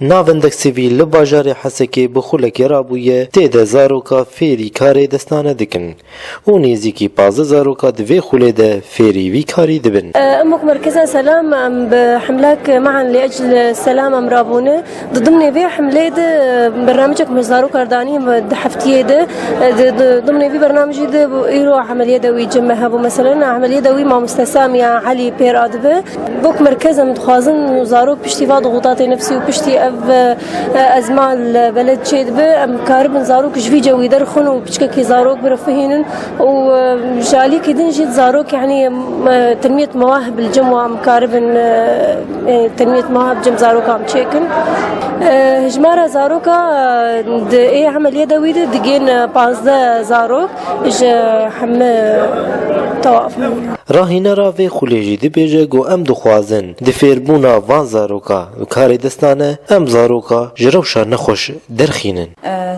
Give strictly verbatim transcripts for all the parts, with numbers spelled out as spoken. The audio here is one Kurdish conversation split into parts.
Navendek sivîl li bajarê Hesekê bi xulekê rabûye, tê de zaroka fêrî karê destane dikin û nêzîkî pazdeh zaroka di vê xulê de fêrî vî karî dibin. Em wek Merkeza Selam, em bi hemlek me'en li ecl selam em rabûne. Di dimnê vê hemlê de, e, bernamecek me zarokar danî di heftiyê de, e, di, di dimnê vî bernamecî de îro emeliye dewî cem me hebû. Meselen, emeliye dewî mamoste Samiya Elî pêr adibe. Wek merkez em dixwazin zarok piştî va dixutatê nefsî û piştî ev, e, ezma li beled çêdibe, em karibin zarok ji vî cewî derxin û piçkekî zarok birifihînin û, e, ji aliyekî din jî zarok, yanî, em, e, tenmiyet mewahib li cem wan em karibin, e, e, tenmiyet mewahib cem zarokan em çêkin. E, hejmara zaroka, e, di ê emeliyê de wî de digên, e, pazdeh zarok ji heme tewaf. Rahînera vê xulê jî dibêje ku em dixwazin di fêrbûna van zaroka bi karê destane em zaroka ji rewşa nexweş derxînin.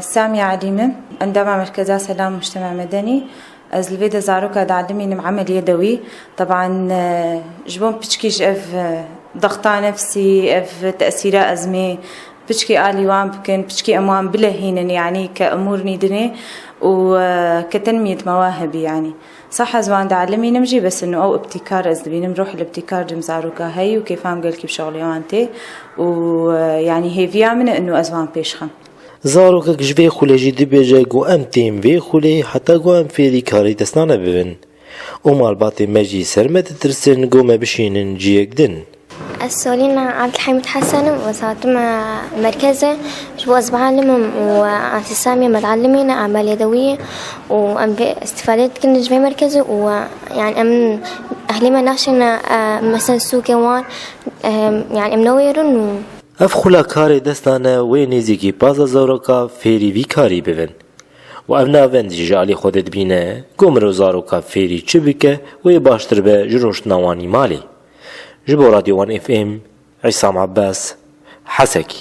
Samiye Elî me, endama Merkeza Selam Mujtema Medeni. Ez li vê de zaroka dialimînim emeliyê dewî. Teban, e, ji bo piçkî ji ev, e, dexta nefsî, ev tesîra ezmê, piçkî alî wan bikin, piçkî em wan bilehînin, yanî ke emûr nîdinê û, e, ke tenmiyet mewahibî, yanî. Sah ez wan dialimînim jî, bes inu ew ibtîkar ez dibînim, ruh ibtîkar cem zaroka heyî û kêfam gelkî bi şexulê wan tê û, e, yanî hêviya min e inu ez wan pêş xem. Zarokek ji vê xulê jî dibêje ku em tên vê xulê heta ku em fêrî karê destane bibin. Û malbatê me jî ser me ditirsin ku me bişînin ciyek din. Ez Solîna Abdulhamîd Hesen im û ez hatime merkezê ji bo ez bialimim û Asî Samiye me dialimîne emeliyê dewiyê û em vê îstîfade dikin ji vê merkezê û, e, yanî em ehlê me naşîne, e, mesela sûkê wan, e, yanî em newêrin û. Ev xula karê destane wê nêzîkî pazdeh zaroka fêrî vî karî bibin. Û ev navend jî ji alî xwe de dibîne, ku mirov zaroka fêrî çi bike, wê baştir be ji rûniştina wan î malê. Ji bo Radyo Wan F M, Îsam Abbas, Hesekî.